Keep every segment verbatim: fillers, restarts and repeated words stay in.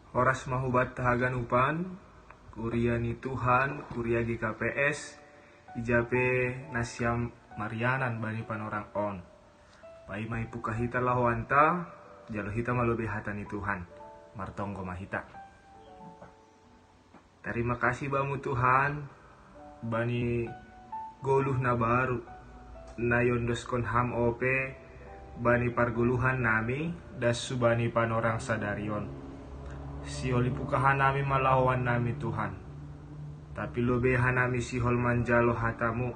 Horas mahubat haganupan, kuria ni Tuhan, kuria G K P S, ijape nasiam marianan bani panorang on. Pai mai puka hita lahoanta, jalo hita malobe hata ni Tuhan. Martonggo mahita. Tarima kasih bamu Tuhan, bani goluh na baru, na iondoskon ham ope, bani pargoluhan nami, das subani panorang sadarion. Sihol ipukahan nami malahoan nami Tuhan. Tapi lobehan nami sihol manjalo hatamu.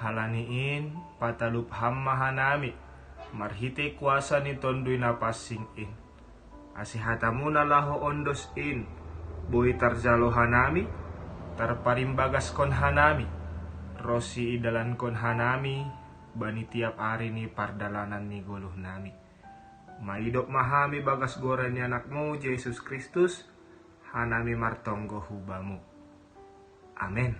Halani in, patalup ham ma hanami, marhite kuasa ni Tonduy Napansing in. Ase hatamu na laho ondos in, boi tarjalo hanami, tarparimbagaskon hanami, ronsi idalankon hanami, bani tiap ari ni pardalanan ni goluh nami. Maidop ma hami bagas goran ni anakmu, Jesus Kristus, hanami martonggo hubamu. Amen.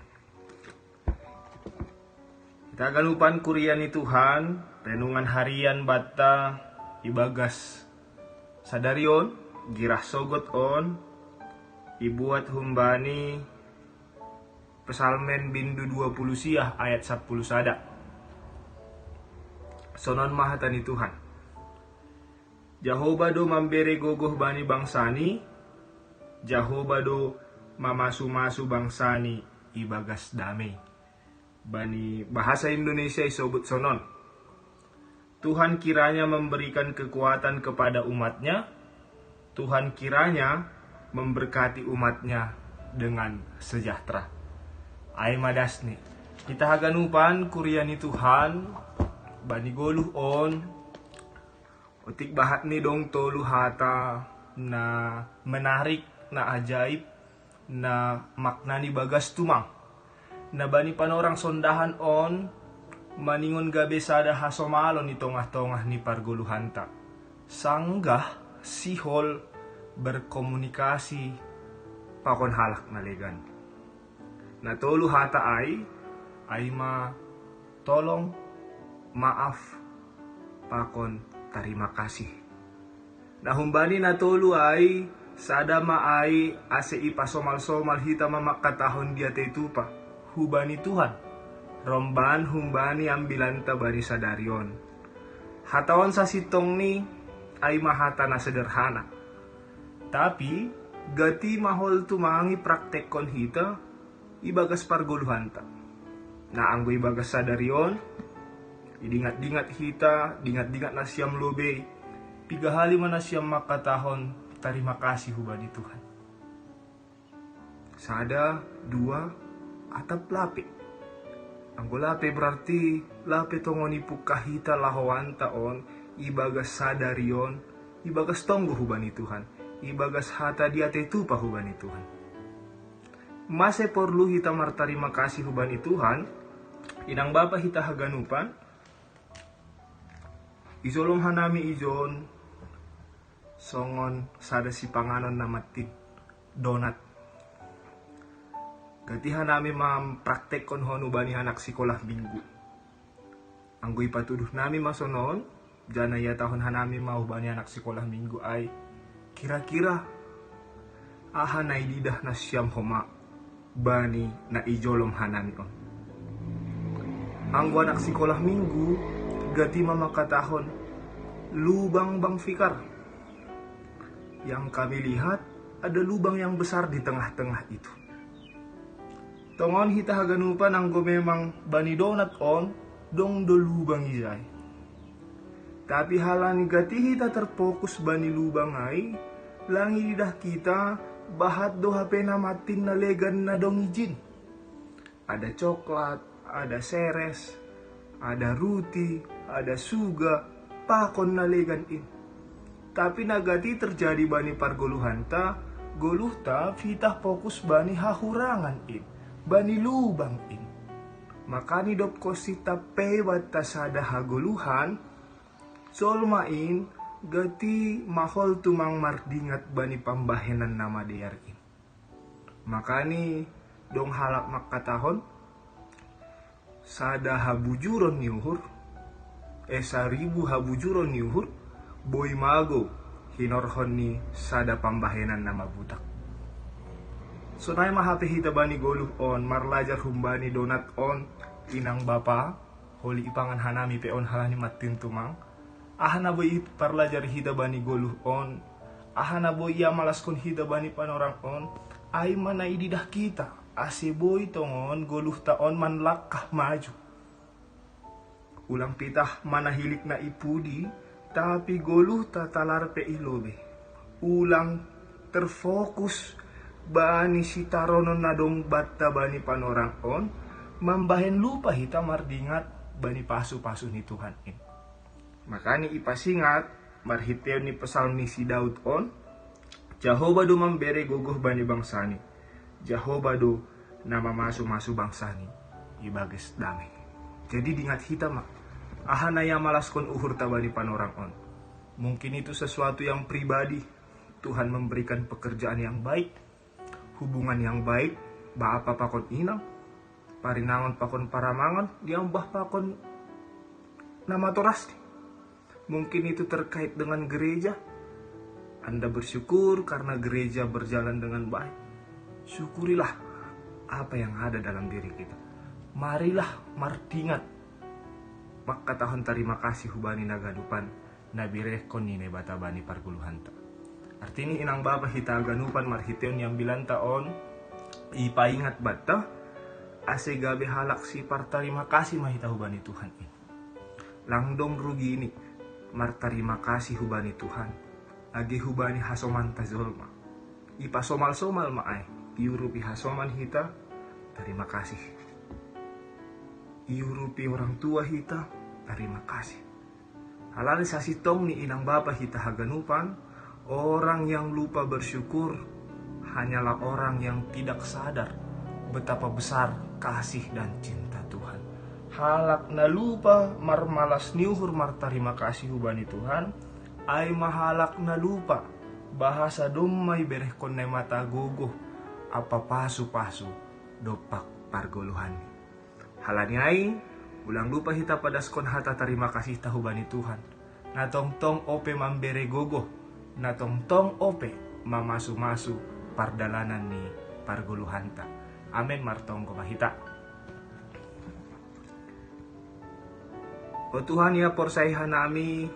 Hita ganupan kuria ni Tuhan, renungan harian banta ibagas sadarion, girah sogot on, ibuat humbani Psalmen bindu dua puluh sia ayat sapuluh sada. Sonon ma hata ni Tuhan. Jahoba do mambere gogoh bani bangsani, Jahoba do mamasu-masu bangsani ibagas damei. Bani bahasa Indonesia isobut sonon. Tuhan kiranya memberikan kekuatan kepada umatnya, Tuhan kiranya memberkati umatnya dengan sejahtera. Ai madas ni. Hita haganupan kuria ni Tuhan, bani goluh on, otik bahat ni dong tolu hata na menarik, na ajaib, na maknani bagas tumang. Na bani panorang sondahan on, maningon gabe sada hasomalon i tongah-tongah ni pargoluhanta. Sanggah sihol berkomunikasi pakon halak na legan. Na tolu hata ai, ai ma tolong, maaf, pakon tarima kasih. Na humbani na tolu ai, sada ma ai ase ipasomal-somal hita ma mangkatahon diatei tupa hubani Tuhan, romban humbani ambilanta bani sadarion. Hata on sasintongni ai ma hata na sederhana. Tapi, gati mahol tumangi praktekkon hita ibagas pargoluhanta. Na anggo ibagas sadarion, idingat-dingat hita, dingat-dingat nasiam lobei, piga hali ma nasiam mangkatahon tarima kasih hubani Tuhan. Sada, dua, atap lape. Anggo lape berarti lape tongon ipungka hita lahoanta on ibagas sadarion, ibagas tonggo hubani Tuhan, ibagas hata diatei tupa hubani Tuhan. Mase porlu hita martarima kasih hubani Tuhan, inang bapa hita haganupan, ijolom hanami ijon songon sada sipanganon na mattin, donat. Gati hanami mampraktekkon hon hubani anak sikolah minggu. Anggo ipatuduh nami ma sonon, jana iatahon hanami ma hubani anak sikolah minggu ai, kira-kira aha na ididah nasiam homa bani na ijolom hanami on. Anggo anak sikolah minggu, gati ma mangkatahon lubang Bang Fikar. Yang kami lihat, ada lubang yang besar di tengah-tengah itu. Tongon hita haganupan anggo memang bani donat on, dong do lubang ijai. Tapi halani gati hita terfokus bani lubang ai, lang ididah hita bahat do hape na mattin na legan na dong ijin. Ada coklat, ada seres, ada ruti, ada suga, pakon na legan in. Tapi na gati terjadi bani pargoluhanta, goluhta fitah fokus bani hahurangan in, bani lubang in. Makani dob konsi tapei banta sada hagoluhan, jolma in gati mahol tumang mardingat bani pambahenan na madear in. Makani dong halak mangkatahon, sada habujuron ni uhur, eh, saribu habujuron ni uhur, boi mago Tinorhon ni sada pambahenan na mabutak. Sonai ma hape hita bani goluh on, marlajar humbani donat on, inang bapa, holi ipangan hanami pe on halani mattin tumang. Aha na boi parlajar hita bani goluh on, aha na boi iamalaskon hita bani panorang on, ai ma na ididah hita, ase boi tongon goluhta on manlangkah maju. Ulang pitah manahilik na i pudi, tapi goluhta talar pe i lobei. Ulang terfokus bani sitaronon na dong banta bani panorang on, mambahen lupa hita mardingat bani pasu-pasu ni Tuhan in. Makani ipasingat marhiteon ni psalm ni si Daud on, Jahowa do mambere gogoh bani bangsani. Jahowa do na mamasu-masu bangsani ibagas damei. Jadi dingat hita ma, aha na iamalaskon uhurta bani panorang on. Mungkin itu sesuatu yang pribadi. Tuhan memberikan pekerjaan yang baik, hubungan yang baik, bapa pakon inang, parinangon pakon paramangon, diambah pakon na matoras. Mungkin itu terkait dengan gereja. Anda bersyukur karena gereja berjalan dengan baik. Syukurilah apa yang ada dalam diri kita. Marilah mardingat mangkatahon tarima kasih hubani na ganupan na berehkon ni Naibata bani pargoluhanta. Artini inang bapa hita ganupan marhiteon ni ambilanta on, ipaingat banta, ase gabe halak sipartarima kasih ma hita hubani Tuhan in. Lang dong rugini martarima kasih hubani Tuhan, age hubani hasomanta jolma. Ipasomal-somal ma ai, iurupi hasoman hita, tarima kasih. Iurupi orang tua hita, tarima kasih. Halani sasintongni inang bapa hita haganupan, orang yang lupa bersyukur hanyalah orang yang tidak sadar betapa besar kasih dan cinta Tuhan. Halak na lupa marmalas ni uhur martarima kasih hubani Tuhan, ai ma halak na lupa bahasa domma iberehkon Naibata gogoh ampa pasu-pasu dompak pargoluhanni. Halani ai, ulang lupa hita padaskon hata tarima kasihta hubani Tuhan, na tongtong ope mambere gogoh, na tongtong ope mamasu-masu pardalanan ni pargoluhanta. Amen. Martonggo ma hita. O Tuhan, ia porsai hanami,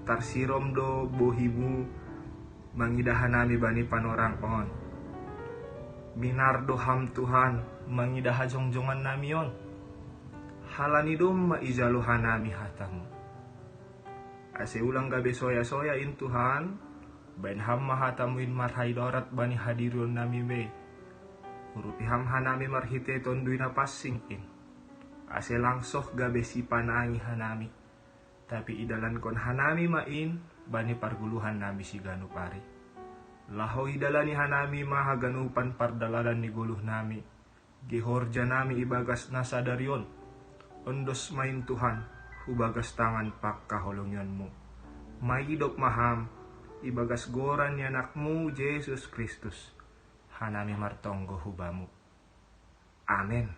tarsirom do bohimu mangidah hanami bani panorang on. Minar do Ham Tuhan mangidah hajongjongan nami on. Halani domma ijalo hanami hatamu. Ase ulang gabe soya-soya in Tuhan, baen Ham ma hatamu in marhaidorat bani hadirion nami be. Urupi Ham hanami marhite Tonduy Napansing in. Ase langsoh gabe sipanangi hanami. Tapi idalankon hanami ma in bani pargoluhan nami siganup ari. Laho idalani hanami ma haganupan pardalanan ni goluh nami, gehorja nami ibagas na sadari on. Ondos ma in Tuhan, hubagas tangan pangkaholongionmu. Maidop ma Ham, ibagas goran ni anakmu Jesus Kristus, hanami martonggo hubamu. Amen.